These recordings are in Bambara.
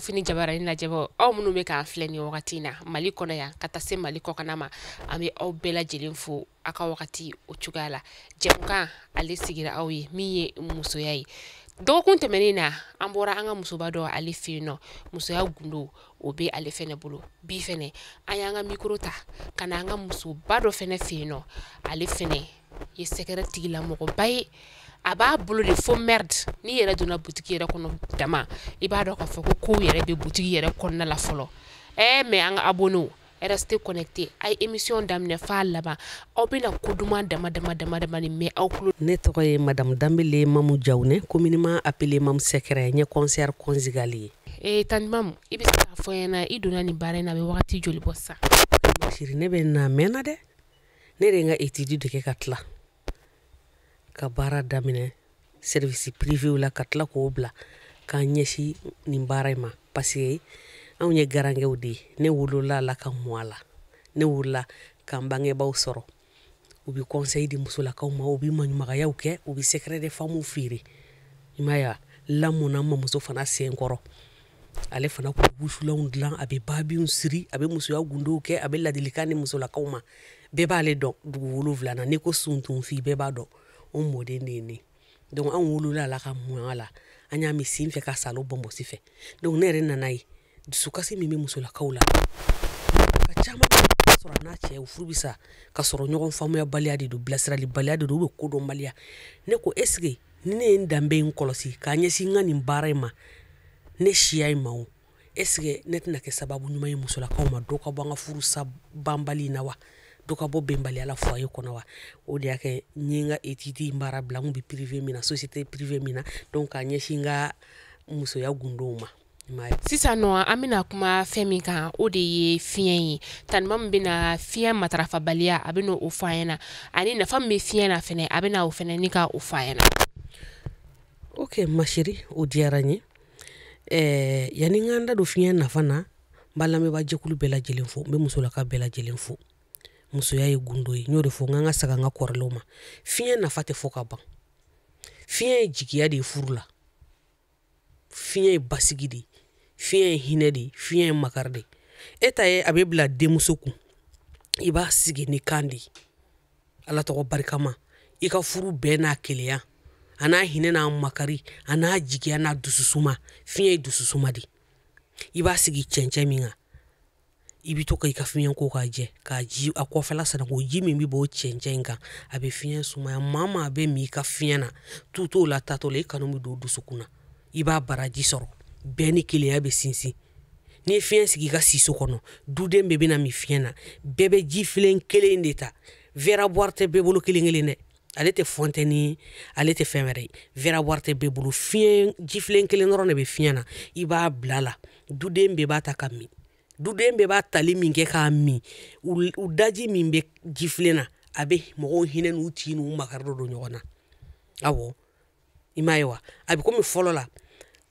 Fini Jabaranin lajɛbɔ, aw minnu bɛ k'an filɛ nin wagati in na Mali kɔnɔ yan ka taa se Mali kɔkana ma, an bɛ aw bɛɛ lajɛlen fo aw ka wagati o cogoya la. Jɛmukan ale sigira aw ye min ye musoya ye. Dɔgɔkun tɛmɛnen na, an bɔra an ka musoba dɔ ale fɛ yen nɔ, musoya gundo o bɛ ale fɛnɛ bolo. Bi fɛnɛ, an y'an ka micro ta ka na an ka musoba dɔ fɛnɛ fɛ yen nɔ. Ale fɛnɛ ye sɛgɛrɛ tigilamɔgɔba ye. A b'a bolo de fo merde. N'i yɛrɛ donna butigi yɛrɛ kɔnɔ dama, i b'a dɔn k'a fɔ ko kow yɛrɛ bɛ butigi yɛrɛ kɔnɔna la fɔlɔ. Mais an ka abonnéw, restez connectés. A ye émission daminɛ f'a laban, aw bɛna ko duman dama dama dama dama ni mɛn aw tulo. Ne tɔgɔ ye Madame Danbele Mamu Jawune, communément appelé Mamu Sɛkɛrɛ. N ye conseillère conjugale ye. Tanti Mamu, i bɛ se k'a fɔ n ɲɛna, i donna nin baara in na, a bɛ wagati joli bɔ sisan? Siri, ne bɛ na mɛnna dɛ. Ne de ye n ka étude de kɛ ka tila ka baara daminɛ service privé la, ka tila k'o bila k'an ɲɛsin nin baara in ma, parce que anw ye garankɛw de ye. Ne wolola la ka mɔ a la. Ne wolola k'an bangebaaw sɔrɔ, u bɛ conseil di musolakaw ma, u bɛ maɲumagayaw kɛ, u bɛ secret de femme feere. I m'a ye wa? Lamɔna mamuso fana sen kɔrɔ. Ale fana k'u wusulanw dilan, a bɛ babinw siri, a bɛ musoya gundow kɛ, a bɛ ladilikan di musolakaw ma. Bɛɛ b'ale dɔn dugu 7 na. N'i ko suntunfin, bɛɛ b'a dɔn o mɔden de ye ne. Donc anw wolola a la ka mɔ a la, an y'a min sen fɛ ka salo bɔnbɔsi fɛ. Donc ne yɛrɛ nana ye dusukasi min bɛ musolakaw la ka caman sɔrɔ a n'a cɛ, u furu bɛ sa ka sɔrɔ ɲɔgɔn faamuyabaliya de don, bilasiralibaliya de don, u bɛ kodɔnbaliya. Ne ko, est ce que ni ne ye n danbe in kɔlɔsi k'a ɲɛsin n ka nin baara in ma, ne siya in ma, o est ce que ne tɛna kɛ sababu ɲuman ye musolakaw ma, dɔ ka bɔ an ka furu sa banbali in na wa, dɔ ka bɔ bɛnbaliya la foyer kɔnɔ wa? O de y'a kɛ n ye n ka étude in baara bila, n kun bɛ privé min na, société privée min na, donc k'a ɲɛsin n ka musoya gundow ma. Sisan nɔ, an bɛna kuma fɛn min kan, o de ye fiɲɛ ye. Tanti Mamu bɛna fiɲɛ matarafabaliya, a bɛna o fɔ an ɲɛna, ani nafa min bɛ fiɲɛ na fɛnɛ, a bɛna o fɛnɛ ni ka o fɔ an ɲɛna. Ok ma chérie, o diyara n ye. Yanni n ka n da don fiɲɛ nafa na, n b'a lamɛnbaa jɛkulu bɛɛ lajɛlen fo, n bɛ musolaka bɛɛ lajɛlen fo. Musoya ye gundo ye, n y'o de fɔ n k'an ka segin an ka kɔrɔlenw ma. Fiɲɛ nafa tɛ fɔ ka ban. Fiɲɛ ye jigiya de ye furu la, fiɲɛ ye basigi de ye, fiɲɛ ye hinɛ de ye, fiɲɛ ye makari de ye. E ta ye a bɛ bila denmuso kun, i b'a sigi ni kan de ye Ala tɔgɔ barikama. I ka furu bɛɛ n'a keleya, a n'a hinɛ n'a makari, a n'a jigiya n'a dususuma. Fiɲɛ ye dususuma de. I b'a sigi cɛncɛn min kan, i bɛ to ka i ka fiɲɛ ko k'a jɛ, k'a ji a kɔfɛla sana, k'o ji min bɛ bɔ o cɛncɛn in kan, a bɛ fiɲɛ sumaya. Maa maa bɛ min i ka fiɲɛ na, tu t'o la, ta t'o la, i kanu bɛ don dusukun na, i b'a baraji sɔrɔ, bɛɛ ni kelenya bɛ sinsin. N'i ye fiɲɛ sigi i ka siso kɔnɔ, duden bɛɛ bɛna min fiɲɛ na, bɛɛ bɛ ji filen kelen de ta. Verre à boire tɛ bɛɛ bolo kelen kelen dɛ, ale tɛ fontaine ye, ale tɛ fɛn wɛrɛ ye. Verre à boire tɛ bɛɛ bolo, fiɲɛ jifilen kelen dɔrɔn de bɛ fiɲɛ na. I b'a bila la, duden bɛɛ b'a ta ka min. Duden bɛɛ b'a tali min kɛ k'a min, u daji min bɛ jifilen na, a bɛ mɔgɔw hinɛ n'u tin n'u makari dɔ don ɲɔgɔn na. Awɔ, i m'a ye wa? A bɛ komi fɔlɔ la,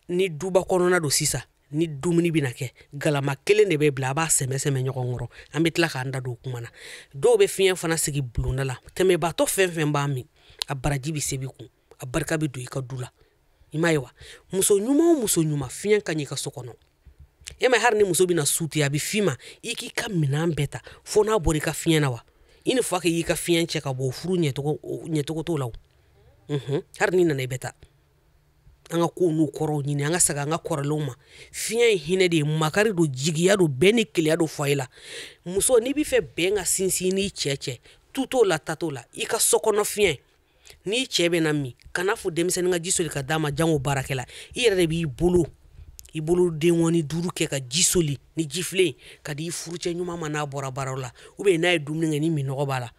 ni duba kɔnɔna don sisan, ni dumuni bɛna kɛ, galama kelen de bɛ bila, a b'a sɛmɛ sɛmɛ ɲɔgɔn kɔrɔ. An bɛ tila k'an da don o kuma na. Dɔw bɛ fiɲɛ fana sigi bulonda la, tɛmɛbaatɔ fɛn fɛn b'a min, a baraji bɛ se b'i kun, a barika bɛ don i ka du la. I m'a ye wa? Muso ɲuman o muso ɲuman, fiɲɛ ka ɲi i ka so kɔnɔ. E ma, hali ni muso bɛna su ten, a bɛ f'i ma i k'i ka minɛn bɛɛ ta, fo n'a bɔra i ka fiɲɛ na wa. I ni fa k'i ka fiɲɛ cɛ ka bɔ, o furu ɲɛcogo t'o la o. Hali n'i nana, i bɛ taa. An ka kow n'u kɔrɔw ɲini, an ka segin an ka kɔrɔlenw ma. Fiɲɛ ye hinɛ de ye, makari don, jigiya don, bɛn ni kelenya don foyer la. Muso, n'i b'i fɛ bɛn ka sinsin n'i cɛ cɛ, tu t'o la, ta t'o la, i ka so kɔnɔ fiɲɛ, n'i cɛ bɛ na min, kana fɔ denmisɛnnin ka ji soli ka d'a ma, jango baarakɛla. I yɛrɛ de b'i bolo, i bolo denkɔni 5 kɛ ka ji soli ni jifilen ka di i furucɛ ɲuman ma n'a bɔra baaraw la, ou bien n'a ye dumuni kɛ ni minnɔgɔ b'a la,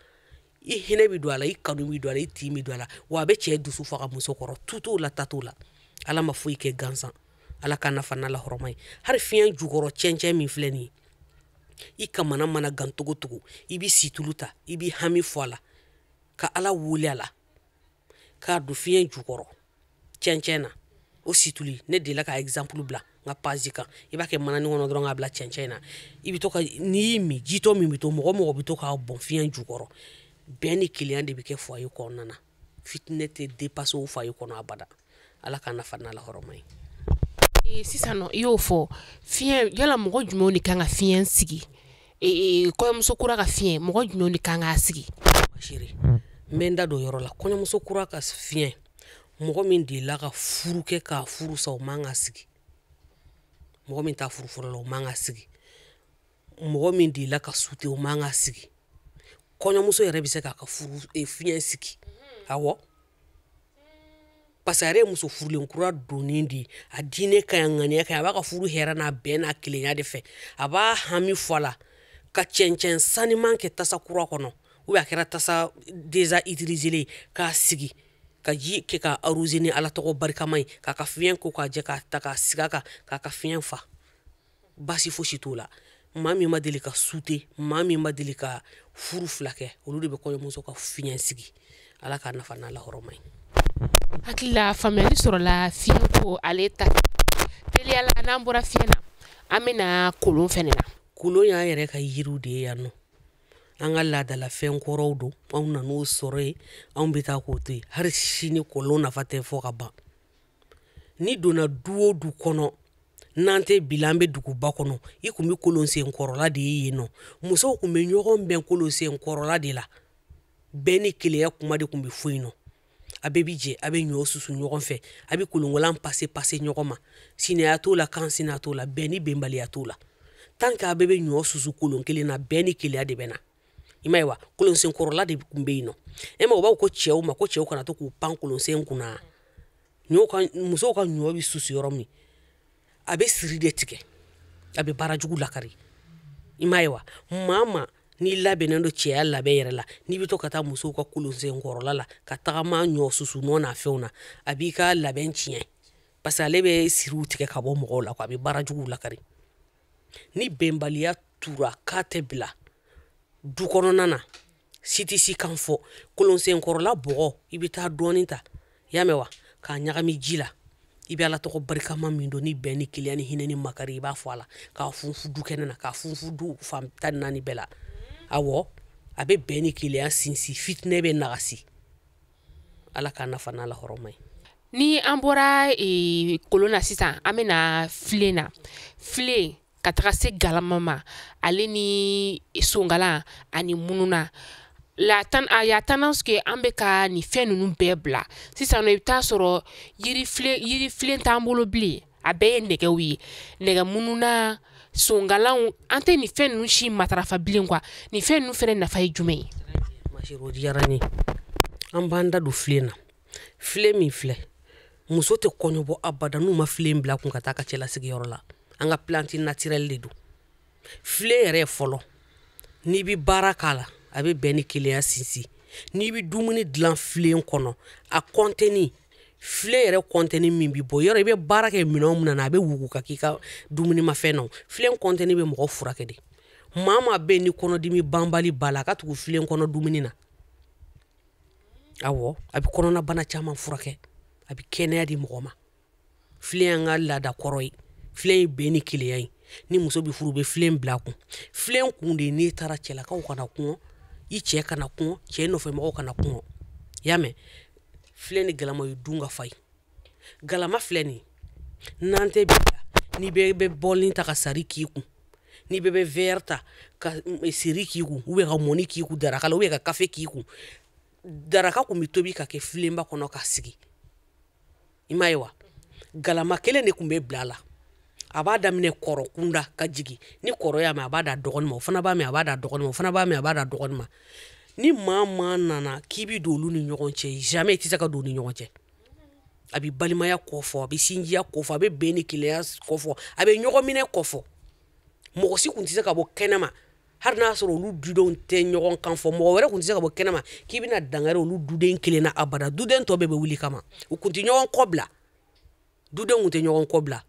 i hinɛ bɛ don a la, i kanu bɛ don a la, i tin bɛ don a la, wa a bɛ cɛ dusu faga muso kɔrɔ. Tu t'o la, ta t'o la. Ala ma foyi kɛ gansan. Ala ka nafa n'a la hɔrɔma ye. Hali fiɲɛ jukɔrɔ cɛncɛn min filɛ nin ye, i kamana mana gan togo togo, i bɛ situlu ta, i bɛ hami fɔ a la, ka Ala wele a la, k'a don fiɲɛ jukɔrɔ cɛncɛn na. O situli, ne delila ka exemple bila n ka page kan. I b'a kɛ manani kɔnɔ dɔrɔn k'a bila cɛncɛn na, i bɛ to ka n'i y'i min, jitɔ min bɛ to, mɔgɔ mɔgɔ bɛ to k'a bɔn fiɲɛ jukɔrɔ. Bɛn ni kelenya de bɛ kɛ foyer kɔnɔna na. Fitinɛ tɛ dépasser o foyer kɔnɔ abada. Ala ka nafa n'a la hɔrɔma ye. Sisan nɔ, i y'o fɔ, fiɲɛ, yala mɔgɔ jumɛnw de kan ka fiɲɛ sigi? Kɔɲɔmuso kura ka fiɲɛ, mɔgɔ jumɛnw de kan k'a sigi? Chérie, n bɛ n da don yɔrɔ la. Kɔɲɔmuso kura ka fiɲɛ, mɔgɔ min delila ka furu kɛ k'a furu sa, o man ka sigi. Mɔgɔ min t'a furu fɔlɔ la, o man ka sigi. Mɔgɔ min delila ka sute, o man ka sigi. Kɔɲɔmuso yɛrɛ bɛ se k'a ka furu fiɲɛ sigi, awɔ, parce que a yɛrɛ ye muso furulen kura donnen de ye. A diinɛ ka ɲi, a ŋaniya ka ɲi, a b'a ka furu hɛrɛ n'a bɛn n'a kelenya de fɛ. A b'a hami fɔ a la ka cɛncɛn saniman kɛ tasa kura kɔnɔ, ou bien a kɛra tasa déjà utilisé ye, k'a sigi ka ji kɛ k'a arroser ni Ala tɔgɔ barikama ye, k'a ka fiɲɛ ko k'a jɛ, k'a ta k'a sigi a kan, k'a ka fiɲɛ fa. Baasi fosi t'o la. Maa min ma deli ka sute, maa min ma deli ka furu fila kɛ, olu de bɛ kɔɲɔmuso ka fiɲɛ sigi. Ala k'a nafa n'a lahɔrɔma ye. Hakili la, faamuyali sɔrɔla fiɲɛ ko ale ta. Teliyala, n'an bɔra fiɲɛ na, an bɛna kolon fɛnɛ na. Kolon y'an yɛrɛ ka yiriw de ye yan nɔ. An ka laadalafɛn kɔrɔw don, anw nan'o sɔrɔ yen, anw bɛ taa k'o to yen. Hali sini, kolon nafa tɛ fɔ ka ban. N'i donna du o du kɔnɔ, n'an tɛ bi la, an bɛ duguba kɔnɔ, i kun bɛ kolon sen kɔrɔla de ye yen nɔ. Musow kun bɛ ɲɔgɔn bɛn kolon sen kɔrɔla de la. Bɛɛ ni keleya kuma de kun bɛ fɔ yen nɔ. A bɛɛ bi jɛ, a bɛ ɲɔ susu ɲɔgɔn fɛ, a bɛ kolonkolan pase pase ɲɔgɔn ma. Sinaya t'o la, kan sinaya t'o la, bɛn ni bɛnbaliya t'o la. Tant que a bɛɛ bɛ ɲɔ susu kolon kelen na, bɛn ni keleya de bɛ na. I m'a ye wa? Kolonsen kɔrɔla de tun bɛ yen nɔ. E ma, u b'a fɔ ko cɛw ma ko cɛw kana to k'u pan kolonsen kunna. Ɲɔw ka, musow ka ɲɔ bɛ susu yɔrɔ min, a bɛ siri de tigɛ, a bɛ baara jugu lakari. I m'a ye wa? Maa ma n'i labɛnnen don cɛya labɛn yɛrɛ la, n'i bɛ to ka taa musow ka kolonsen kɔrɔla la ka tagama ɲɔ susu nɔ n'a fɛnw na, a b'i ka labɛn tiɲɛ, parce que ale bɛ siriw tigɛ ka bɔ mɔgɔw la, a bɛ baara juguw lakari. Ni bɛnbaliya tura k'a tɛ bila du kɔnɔna na, si tɛ si kan fɔ, kolonsen kɔrɔla bɔgɔ, i bɛ taa dɔɔnin ta, i y'a mɛn wa, k'a ɲagami ji la, i bɛ Ala tɔgɔ barikama min dɔn ni bɛn ni kelenya ni hinɛ ni makari, i b'a fɔ a la k'a funfun du kɛnɛ na, k'a funfun du fan 14 bɛɛ la. Awɔ, a bɛ bɛn ni kelenya sinsin, fitinɛ bɛ nagasi. Ala k'a nafa n'a lahɔrɔma ye. Ni an bɔra kolon na sisan, an bɛna filen na. Filen ka taga se galama ma, ale ni songalan ani mununa la tan, a y'a tendance que an bɛ ka nin fɛn ninnu bɛɛ bila sisan nɔ. I bɛ taa sɔrɔ yiri filen, yiri filen t'an bolo bilen, a bɛɛ ye nɛgɛw ye, nɛgɛ mununa, songalanw. An tɛ nin fɛn ninnu si matarafa bilen quoi. Nin fɛn ninnu fɛnɛ nafa ye jumɛn ye? Ma chérie, o diyara n ye. An b'an da don filen na. Filen min filɛ, muso tɛ kɔɲɔbɔ abada n'u ma filen bila kun ka taa ka cɛlasigiyɔrɔ la. An ka plante naturelle de don. Filen yɛrɛ fɔlɔ, n'i bɛ baara k'a la, a bɛ bɛn ni kelenya sinsin. N'i bɛ dumuni dilan filen kɔnɔ, a contenu, filen yɛrɛ contenu min bɛ bɔ yɔrɔ, i bɛ baara kɛ minɛn min na, a bɛ wugu ka k'i ka dumunimafɛn na. Filen contenu bɛ mɔgɔ furakɛ de. Maa maa bɛ yen ni kɔnɔdimi banbali b'a la, a ka tugu filen kɔnɔ dumuni na. Awɔ, a bɛ kɔnɔnabana caman furakɛ, a bɛ kɛnɛya di mɔgɔ ma. Filen y'an ka laada kɔrɔ ye. Filen ye bɛn ni kelenya ye. Ni muso bɛ furu, u bɛ filen bila a kun. Filen kun de ye, n'i taara cɛlakaw kana kɔngɔ, i cɛ kana kɔngɔ, cɛ nɔfɛmɔgɔw kana kɔngɔ. I y'a mɛn? Filen ni galama ye dun ka fa ye. Galama filɛ nin ye, n'an tɛ bi la, ni bɛɛ bɛ bɔlini ta ka sari k'i kun, ni bɛɛ bɛ verre ta ka seri k'i kun, ou bien ka mɔni k'i kun daraka la, ou bien ka kafe k'i kun, daraka kun bɛ tobi ka kɛ filenba kɔnɔ ka sigi. I m'a ye wa? Galama kelen de kun bɛ bila a la. A b'a daminɛ kɔrɔ kunda ka jigin. Ni kɔrɔ y'a mɛn, a b'a da dɔgɔnin ma, o fana b'a mɛn, a b'a da dɔgɔnin ma, o fana b'a mɛn, a b'a da dɔgɔnin ma. Ni maa maa nana k'i bɛ don olu ni ɲɔgɔn cɛ, jamais i tɛ se ka don u ni ɲɔgɔn cɛ. A bɛ balimaya kɔfɔ, a bɛ sinjiya kɔfɔ, a bɛ bɛn ni kelenya kɔfɔ, a bɛ ɲɔgɔn minɛ kɔfɔ. Mɔgɔ si kun tɛ se ka bɔ kɛnɛma, hali n'a sɔrɔ olu dudenw tɛ ɲɔgɔn kan fɔ, mɔgɔ wɛrɛ kun tɛ se ka bɔ kɛnɛma k'i bɛna dankari olu duden kelen na abada. Duden tɔ bɛɛ bɛ wuli kama, u kun tɛ ɲɔgɔn kɔ bila. Dudenw kun tɛ ɲɔgɔn kɔ bila,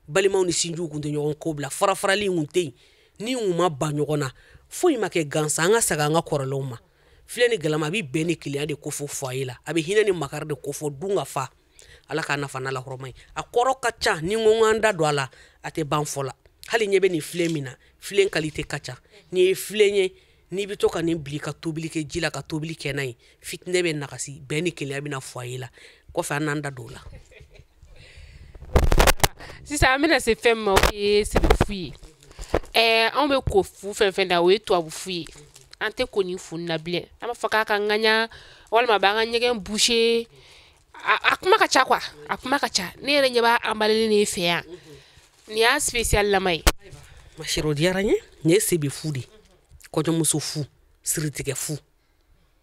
balimaw ni sinjiw kun tɛ ɲɔgɔn kɔ bila, farafarali kun tɛ yen. Ni kun ma ban ɲɔgɔn na, foyi ma kɛ gansan. An ka segin an ka kɔrɔlenw ma. Filɛ ni galama, a bɛ bɛn ni kelenya de kofɔ foyer la, a bɛ hinɛ ni makari de kofɔ dun ka fa. Ala k'a nafa n'a lahɔrɔma ye. A kɔrɔ ka ca, ni n ko k'an da don a la, a tɛ ban fɔ la. Hali ɲɛ bɛ nin filen min na, filen qualité ka ca. N'i ye filen ye, n'i bɛ to ka nin bili ka tobili kɛ ji la, ka tobili kɛ n'a ye, fitinɛ bɛ nagasi, bɛn ni kelenya bɛ na foyer la. Kɔfɛ, an n'an da don o la. Sisan an bɛna se fɛn min ma, o ye sɛbɛfu ye. Anw bɛ ko fu fɛn fɛn na, o ye tubabu fu ye. An tɛ ko nin fu na bilen. An b'a fɔ k'a ka ŋaɲa walima a b'an ka ɲɛgɛn boucher. A kuma ka ca quoi, a kuma ka ca. Ne yɛrɛ ɲɛ b'a emballé ne fɛ yan. Nin y'a spécial lama ye. Ma chérie, o diyara n ye. Nin ye sebe fu de, kɔɲɔmuso fu, siritigɛ fu.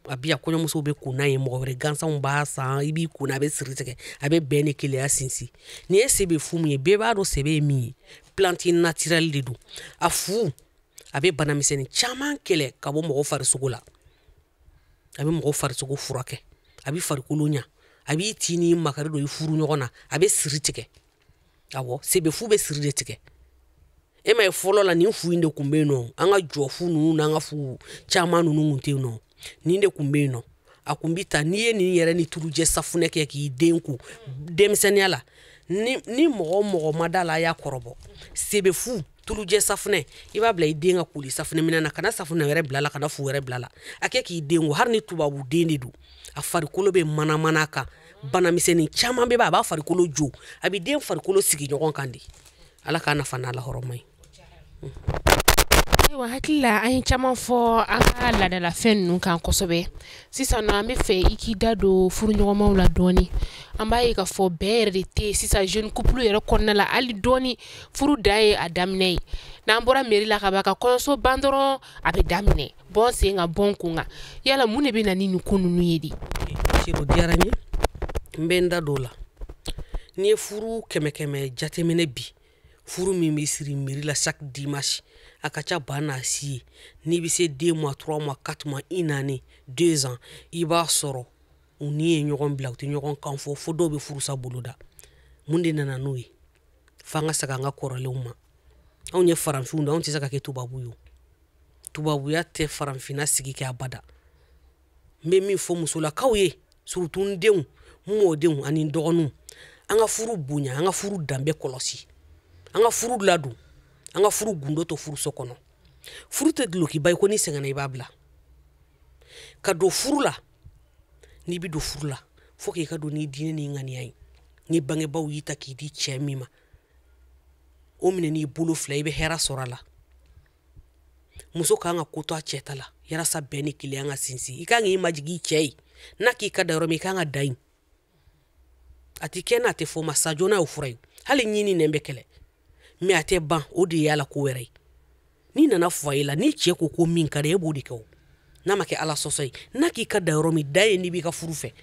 A bi yan, kɔɲɔmusow bɛ ko n'a ye, mɔgɔ wɛrɛ gansanw b'a san. I b'i ko n'a, a bɛ siri tigɛ, a bɛ bɛn ni keleya sinsin. Nin ye sebe fu min ye, bɛɛ b'a dɔn sebe ye min ye, plante naturelle de don. A fu, a bɛ banamisɛnnin caman kɛlɛ ka bɔ mɔgɔ farisogo la, a bɛ mɔgɔ farisogo furakɛ, a bɛ farikolo ɲa, a b'i tin ni makari don i furu ɲɔgɔn na, a bɛ siri tigɛ. Awɔ, sebe fu bɛ siri de tigɛ. E ma ye, fɔlɔ la, nin fu in de kun bɛ yen nɔ. An ka jɔ fu ninnu n'an ka fu caman ninnu kun tɛ yen nɔ, nin de kun bɛ yen nɔ. A kun bi ta, n'i ye nin yɛrɛ ni tulujɛ safunɛ kɛ k'i den ko denmisɛnninya la, ni mɔgɔ o mɔgɔ ma da la, a y'a kɔrɔbɔ. Sebe fu, tulujɛ safunɛ, i b'a bila i den ka koli safunɛ minɛn na, kana safunɛ wɛrɛ bila la, kana fu wɛrɛ bila la, a kɛ k'i den ko. Hali ni tubabu den de don, a farikolo bɛ manamana kan, banamisɛnnin caman bɛ, a b'a farikolo jo, a bɛ den farikolo sigi ɲɔgɔn kan de. Ala k'a nafa n'a lahɔrɔma ye. Ayiwa, hakili la, an ye caman fɔ an ka laadalafɛn ninnu kan kosɛbɛ. Sisan nɔ, an bɛ fɛ i k'i da don furuɲɔgɔnmaw la dɔɔni. An b'a ye k'a fɔ bɛn yɛrɛ de tɛ yen sisan jeune couple yɛrɛ kɔnɔna la hali dɔɔni. Furu dan ye a daminɛ ye. N'an bɔra mairie la ka ban, ka kɔɲɔso ban dɔrɔn, a bɛ daminɛ bɔn sen kan, bɔn kun kan. Yala mun de bɛ na ni nin ko ninnu ye de? O diyara n ye, n bɛ n da don o la. N'i ye furu kɛmɛ kɛmɛ jateminɛ bi, furu min bɛ siri mairie la chaque dimanche, a ka ca ba n'a si ye. N'i bɛ se 2 mois, 3 mois, 4 mois, une année, 2 ans, i b'a sɔrɔ u ni ye ɲɔgɔn bila, u tɛ ɲɔgɔn kan fɔ, fo dɔw bɛ furusa boloda. Mun de nana n'o ye? F'an ka segin an ka kɔrɔlenw ma. Anw ye farafinw de, anw tɛ se ka kɛ tubabu ye. Tubabuya tɛ farafinna sigi kɛ abada. N bɛ min fɔ musolakaw ye, surtout n denw, n mɔdenw ani n dɔgɔninw, an ka furu bonya, an ka furu danbe kɔlɔsi, an ka furu ladon, an ka furu gundo to furuso kɔnɔ. Furu tɛ dulokiba ye ko n'i sɛgɛnna, i b'a bila. Ka don furu la, n'i bɛ don furu la, fo k'i ka don n'i diinɛ n'i ŋaniya ye. Ni bangebaaw y'i ta k'i di cɛ min ma, o minɛ n'i bolo fila, i bɛ hɛrɛ sɔrɔ a la. Muso kan ka ko to a cɛ ta la walasa bɛn ni kelenya ka sinsin. I kan k'i majigin i cɛ ye. N'a k'i ka da yɔrɔ min, i kan ka da yen. A ti kɛ n'a tɛ fɔ ma sa joona, y'o fura ye. Hali ɲini nɛn bɛ kɛlɛ mɛ, a tɛ ban. O de y'a la ko wɛrɛ ye. N'i nana foyer la, ni cɛ ko ko min ka di, e b'o de kɛ. O n'a ma kɛ Ala sɔsɔ ye, n'a k'i ka da yɔrɔ min, da ye, n'i b'i ka furu fɛ.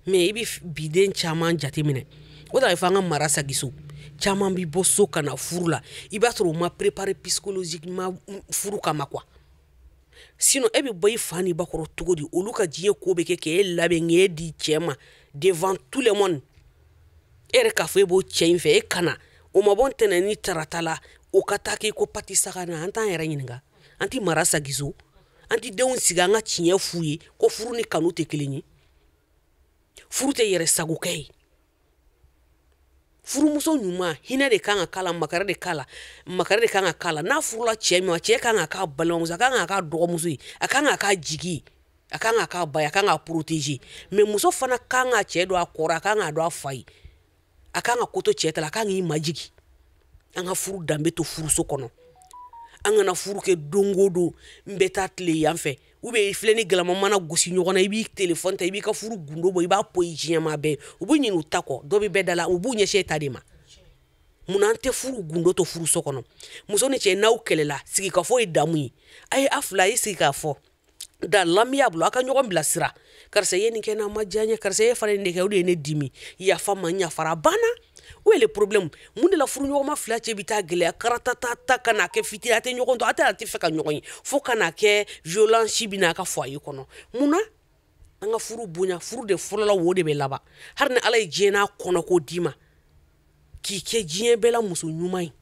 Mɛ i bɛ biden caman jateminɛ, o de la fɔ an ka mara sagi so. Caman bɛ bɔ so ka na furu la, i b'a sɔrɔ u ma préparer psychologiquement furu kama quoi. Sinon e bɛ bɔ i fa n'i ba kɔrɔ cogo di? Olu ka diɲɛ ko bɛ kɛ k'e labɛn k'e di cɛ ma devant tout le monde. E yɛrɛ k'a fɔ e b'o cɛ in fɛ, e kana o ma bɔ ntɛnɛn ni tarata la, o ka taa kɛ ko pati saga na. An t'an yɛrɛ ɲininka? An ti mara sagi so? An ti denw sigi, an ka tiɲɛ f'u ye ko furu ni kanu tɛ kelen ye, furu tɛ yɛrɛ sagokɛ ye? Furumuso ɲuman, hinɛ de kan ka k'a la, makari de k'a la, makari de kan ka k'a la. N'a furula cɛ min ma, cɛ kan ka k'a balimamuso, a kan ka k'a dɔgɔmuso ye, a kan ka k'a jigi ye, a kan ka k'a ba ye, a kan k'a protéger. Mais muso fana kan ka cɛ don a kɔrɔ, a kan k'a dɔn a fa ye, a kan ka ko to cɛ ta la, a kan k'i majigi. An ka furu danbe to furuso kɔnɔ. An kana furu kɛ don o don n bɛ taa tile yan fɛ, ou bien i filɛ ni galama mana gosi ɲɔgɔn na, i b'i telefɔni ta, i b'i ka furu gundo bɔ, i b'a poyi diɲɛma bɛɛ. U b'u ɲini u ta kɔ, dɔ bɛ bɛɛ da la, u b'u ɲɛsin e ta de ma. Munna an tɛ furu gundo to furuso kɔnɔ? Muso ni cɛ, n'aw kɛlɛla, sigikafɔ ye damu ye. A ye a fila, a ye sigi k'a fɔ da lamiya bolo, a ka ɲɔgɔn bilasira. Karisa, i ye nin kɛ n'a ma diya n ye. Karisa, e fana ye nin de kɛ, o de ye ne dimi. Yafa ma, n yafara, a banna. Où est le problème? Mun de la furuɲɔgɔnma fila cɛ bɛ taa gɛlɛya karatata ka n'a kɛ fitiri, a tɛ ɲɔgɔn dɔn, a tɛ a tɛ fɛ ka ɲɔgɔn ye, fo ka n'a kɛ violence bɛ n'a ka foyer kɔnɔ? Mun na? An ka furu bonya. Furu de fɔlɔ la, wo de bɛ laban. Hali ni Ala ye diɲɛ n'a kɔnɔ ko d'i ma k'i kɛ diɲɛ bɛɛ la muso ɲuman ye,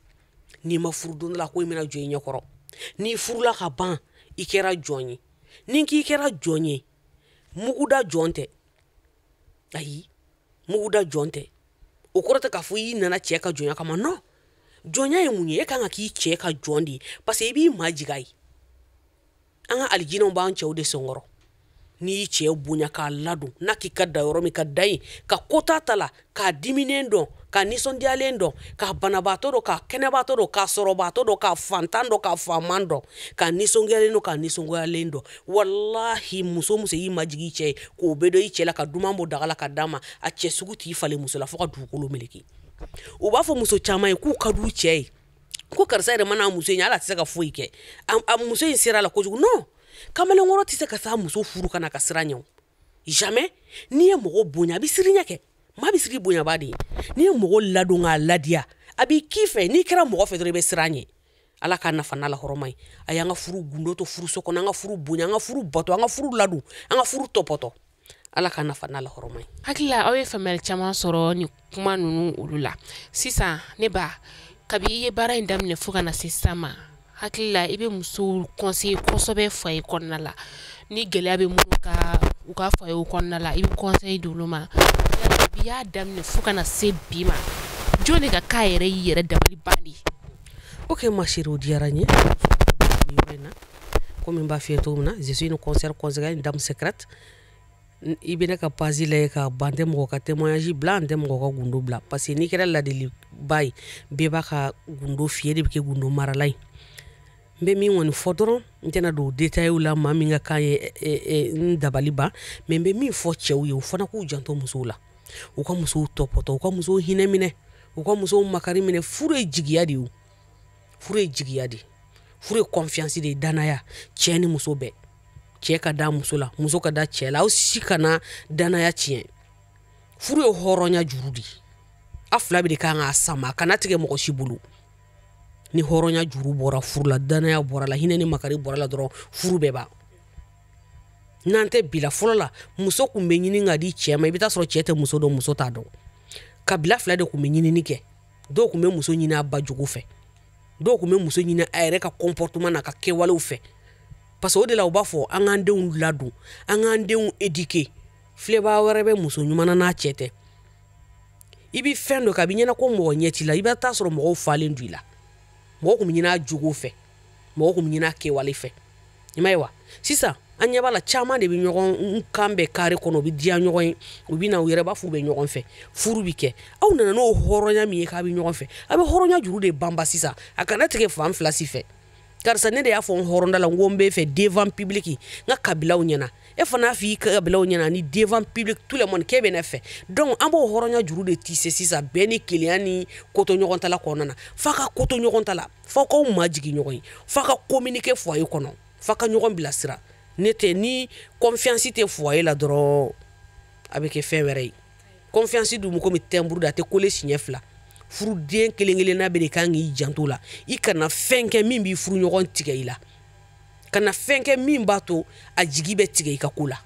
n'i ma furu, don dɔ la ko in bɛna jɔ i ɲɛkɔrɔ. N'i furula ka ban, i kɛra jɔn ye. Ni k'i kɛra jɔn ye, muguda jɔn tɛ. Ayi, muguda jɔn tɛ. O kɔrɔ tɛ k'a fɔ i nana cɛ ka jɔnya kama. Non, jɔnya ye mun ye? E kan ka k'i cɛ ka jɔn de ye, parce que i b'i majigin a ye. An ka alijinɛw b'an cɛw de senkɔrɔ. N'i y'i cɛ bonya k'a ladon, n'a k'i ka da yɔrɔ min ka da yen, ka kota ta la, k'a diminen dɔn, k'a nisɔndiyalen dɔn, k'a banabaatɔ dɔn, k'a kɛnɛbaatɔ dɔn, k'a sɔrɔbaatɔ dɔn, k'a fantan dɔn, k'a faman dɔn, k'a nisɔndiyalen dɔn, k'a nisɔngoyalen dɔn. Walahi muso muso y'i majigin i cɛ ye k'o bɛɛ dɔn i cɛ la, ka duman bɔ daga la ka d'a ma, a cɛ sugu t'i falen muso la fo ka dugukolo meleke. U b'a fɔ muso caman ye k'u ka d'u cɛ ye, ko karisa yɛrɛ mana muso in ye, hali a tɛ se ka foyi kɛ, a muso in sera a la kojugu. Non, kamalenkɔrɔ tɛ se ka taa muso furu ka na ka siran ɲɛ o, jamais. N'i ye mɔgɔ bonya, a bɛ siran ɲɛ kɛ, maa bɛ siran bonyaba de ye. N'i ye mɔgɔ ladon k'a ladiya, a b'i k'i fɛ. N'i kɛra mɔgɔ fɛ dɔrɔn, i bɛ siran ɲɛ. Ala k'a nafa n'a lahɔrɔma ye. A y'an ka furu gundo to furuso kɔnɔ, an ka furu bonya, an ka furu bato, an ka furu ladon, an ka furu tɔpɔtɔ. Ala k'a nafa n'a lahɔrɔma ye. Hakili la aw ye faamuyali caman sɔrɔ nin kuma ninnu olu la. Sisan ne ba, kabi i ye baara in daminɛ fo ka na se sisan ma, hakili la i bɛ musow conseiller kosɛbɛ foyer kɔnɔna la. Ni gɛlɛya bɛ minnu ka u ka foyer kɔnɔna la, i bɛ conseil di olu ma. Kabi i y'a daminɛ fo ka na se bi ma, jɔn de ka k'a yɛrɛ y'i yɛrɛ dabali ban de ye? Ok ma chérie, o diyara n ye. Komi n b'a f'i ye cogo min na, je suis une conseillère conseillère, une dame secrète. I bɛ ne ka page lajɛ ka ban, n tɛ mɔgɔ ka témoignage bila, n tɛ mɔgɔ ka gundo bila, parce que n'i kɛra ladiliba ye, bɛɛ b'a ka gundo f'i ye, de bɛ kɛ gundo marala ye. N bɛ min kɔni fɔ dɔrɔn, n tɛna don détail la, maa min ka kan ye n dabali ban, mais n bɛ min fɔ cɛw ye, u fana k'u janto musow la, u ka musow tɔpɔtɔ, u ka musow hinɛ minɛ, u ka musow makari minɛ. Furu ye jigiya de ye o, furu ye jigiya de ye, furu ye confiance de ye, danaya, cɛ ni muso bɛɛ. Cɛ ka da muso la, muso ka da cɛ la, aw si kana danaya tiɲɛ. Furu ye hɔrɔnya juru de ye, a fila bɛɛ de kan k'a sama, a kana tigɛ mɔgɔ si bolo. Ni hɔrɔnya juru bɔra furu la, danaya bɔra la, hinɛ ni makari bɔra la dɔrɔn, furu bɛɛ ban. N'an tɛ bi la, fɔlɔ la muso kun bɛ ɲini ka di cɛ ma, i bɛ taa sɔrɔ cɛ tɛ muso dɔn, muso t'a dɔn. Kabila fila de kun bɛ ɲinini kɛ, dɔw kun bɛ muso ɲini a ba jogo fɛ, dɔw kun bɛ muso ɲini a yɛrɛ ka comportement n'a ka kɛwalew fɛ. Parce que o de la u b'a fɔ an k'an denw ladon, an k'an denw éduquer. Filɛbaa wɛrɛ bɛ muso ɲuman na n'a cɛ tɛ. I bɛ fɛn dɔ kɛ, a b'i ɲɛna ko mɔgɔ ɲɛ t'i la, i bɛ taa sɔrɔ mɔgɔw falen don i la. Mɔgɔw kun bɛ ɲini a jogo fɛ, mɔgɔw kun bɛ ɲini a kɛwale fɛ. I m'a ye wa? Sisan an ɲɛ b'a la, caman de bɛ ɲɔgɔn kan bɛɛ kare kɔnɔ, u bɛ diya ɲɔgɔn ye, u bɛ na u yɛrɛ b'a fɔ u bɛ ɲɔgɔn fɛ, furu bɛ kɛ. Aw nana n'o hɔrɔnya min ye k'a bɛ ɲɔgɔn fɛ, a bɛ hɔrɔnya juru de banba sisan, a kana tigɛ fan fila si fɛ. Karisa ne de y'a fɔ n hɔrɔnda la, n ko n b'e fɛ devant public, n ka kabilaw ɲɛna, e fana y'a fɔ i kabilaw ɲɛna ni devant public tout le monde k'e bɛ ne fɛ. Donc an b'o hɔrɔnya juru de tisse sisan, bɛn ni kelenya ni koto ɲɔgɔn ta la kɔnɔna na. F'a ka koto ɲɔgɔn ta la, f'aw k'aw majigin ɲɔgɔn ye, f'a ka communiquer foyer kɔnɔ, f'a ka ɲɔgɔn bilasira. Ne tɛ ni confiance tɛ foyer la dɔrɔn, a bɛ kɛ fɛn wɛrɛ ye. Confiance dun komi timbre de, a tɛ coller siɲɛ fila. Furuden kelen kelenna bɛɛ de kan k'i janto la, i kana fɛn kɛ min b'i furuɲɔgɔn tigɛ i la, kana fɛn kɛ min b'a to a jigi bɛ tigɛ i ka ko la,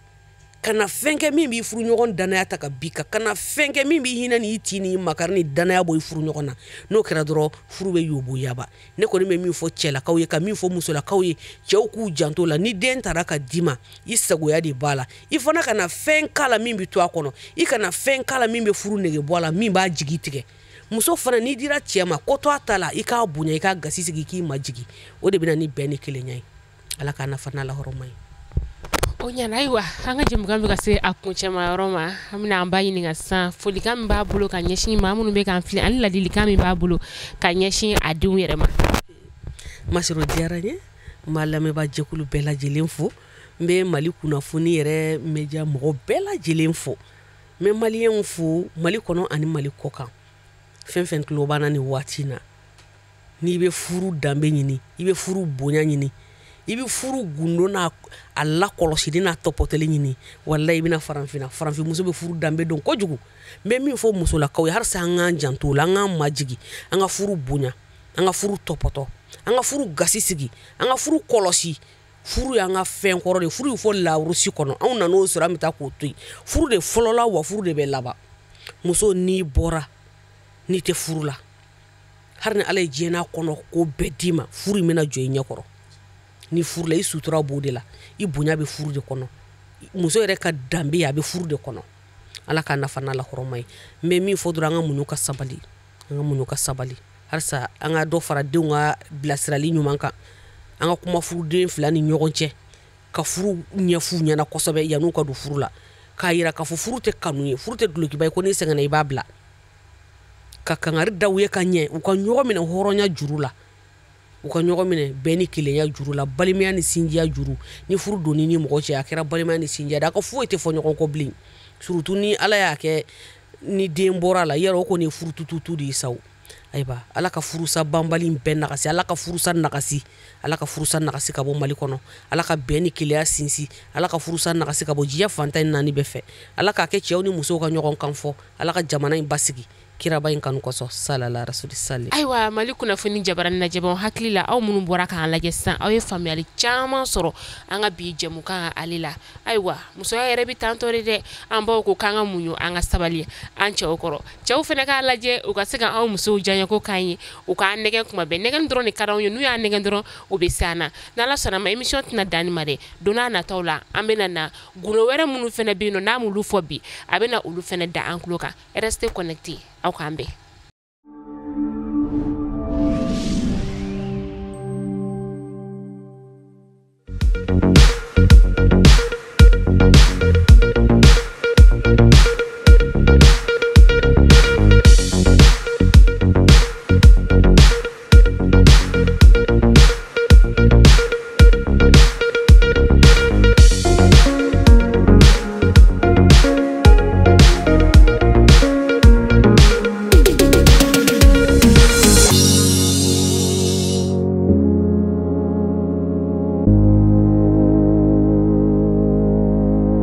kana fɛn kɛ min b'i furuɲɔgɔn danaya ta ka bin i kan, kana fɛn kɛ min b'i hinɛ n'i tin n'i makari ni danaya bɔ i furuɲɔgɔn na. N'o kɛra dɔrɔn, furu bɛ yobo yaba. Ne kɔni bɛ min fɔ cɛlakaw ye, ka min fɔ musolakaw ye, cɛw k'u janto la. Ni den taara ka d'i ma, i sagoya de b'a la. I fana kana fɛn k'a la min bɛ to a kɔnɔ, i kana fɛn k'a la min bɛ furu nege bɔ a la, min b'a jigi tigɛ. Muso fana n'i dira cɛ ma, ko to a ta la, i k'a bonya, i k'a gasi sigi, k'i majigin. O de bɛ na ni bɛn ni kelenya ye. Ala k'a nafa n'a lahɔrɔma ye. O ɲɛna. Ayiwa, an ka jɛmukan bɛ ka se a kuncɛma yɔrɔ ma. An bɛna an ba ɲininka sisan, folikan min b'a bolo ka ɲɛsin maa minnu bɛ k'an filɛ, ani ladilikan min b'a bolo ka ɲɛsin a denw yɛrɛ ma. Masiro diyara n ye, n b'a lamɛnbaa jɛkulu bɛɛ lajɛlen fo, n bɛ Mali kunnafoni yɛrɛ média mɔgɔ bɛɛ lajɛlen fo, n bɛ maliyɛnw fo Mali kɔnɔ ani Mali kɔ kan. Fɛn fɛn tulo b'an na nin waati in na, n'i bɛ furu danbe ɲini, i bɛ furu bonya ɲini, i bɛ furu gundo n'a a lakɔlɔsili n'a tɔpɔtɔli ɲini, walayi i bɛna farafinna. Farafinmuso bɛ furu danbe dɔn kojugu. N bɛ min fɔ musolakaw ye, halisa an k'an janto o la, an k'an majigin, an ka furu bonya, an ka furu tɔpɔtɔ, an ka furu gasi sigi, an ka furu kɔlɔsi. Furu y'an ka fɛn kɔrɔ de ye, furu ye fɔ lawurusi kɔnɔ, anw nan'o sɔrɔ, an bɛ taa k'o to yen. Furu de fɔlɔla, wa furu de bɛ laban. Muso n'i bɔra, n'i tɛ furu la, hali ni Ala ye diɲɛ n'a kɔnɔ ko bɛɛ d'i ma, furu in bɛna jɔ i ɲɛkɔrɔ. Ni furu la, i sutura b'o de la, i bonya bɛ furu de kɔnɔ, muso yɛrɛ ka danbe a bɛ furu de kɔnɔ. Ala k'a nafa n'a lahɔrɔma ye. N bɛ min fɔ dɔrɔn, an ka muɲu ka sabali, an ka muɲu ka sabali, halisa an ka dɔ fara denw ka bilasirali ɲuman kan, an ka kuma furuden fila ni ɲɔgɔn cɛ, Ka furu ɲɛf'u ɲɛna kosɛbɛ yan'u ka don furu la, k'a yira k'a fɔ furu tɛ kanu ye, furu tɛ dulokiba ye ko n'i sɛgɛnna i b'a bila. Ka kangari da u ye ka ɲɛ, u ka ɲɔgɔn minɛ hɔrɔnya juru la, u ka ɲɔgɔn minɛ bɛn ni kelenya juru la, balimaya ni sinjiya juru. Ni furu donni ni mɔgɔ cɛ, a kɛra balimaya ni sinjiya de, a ka foyi tɛ fɔ ɲɔgɔn kɔ bilen. Surtout ni Ala y'a kɛ ni den bɔra a la, yɔrɔ o kɔni ye furu tututu de ye sa o. Ayiwa, Ala ka furusa banbali bɛɛ nagasi, Ala ka furusa nagasi, Ala ka furusa nagasi ka bɔ Mali kɔnɔ, Ala ka bɛn ni kelenya sinsin, Ala ka furusa nagasi ka bɔ diɲɛ fan 14 bɛɛ fɛ, Ala k'a kɛ cɛw ni musow ka ɲɔgɔn kan fɔ, Ala ka jamana in basigi kiraba in kanu kosɔn, salala rasuli sali. Ayiwa, Mali kunnafoni jabarani lajɛbaw, hakili la aw minnu bɔra k'an lajɛ sisan, aw ye faamuyali caman sɔrɔ an ka bi jɛmukan ale la. Ayiwa, musoya yɛrɛ bɛ tantɔ de dɛ, an baw ko k'an ka muɲu, an ka sabali an cɛw kɔrɔ. Cɛw fana k'a lajɛ u ka se ka anw musow diyaɲɛko k'an ye, u k'an nɛgɛn kuma bɛɛ. Nɛgɛn dɔrɔn de ka d'anw ye, n'u y'an nɛgɛn dɔrɔn u bɛ se an na. N'Ala sɔnna ma, émission tɛna dan nin ma dɛ, don n'a nataw la an bɛna na gundo wɛrɛ minnu fana bɛ yen nɔ n'a m'olu fɔ bi, a bɛna olu fana da an tulo kan. Restez connectés, aw k'an bɛn.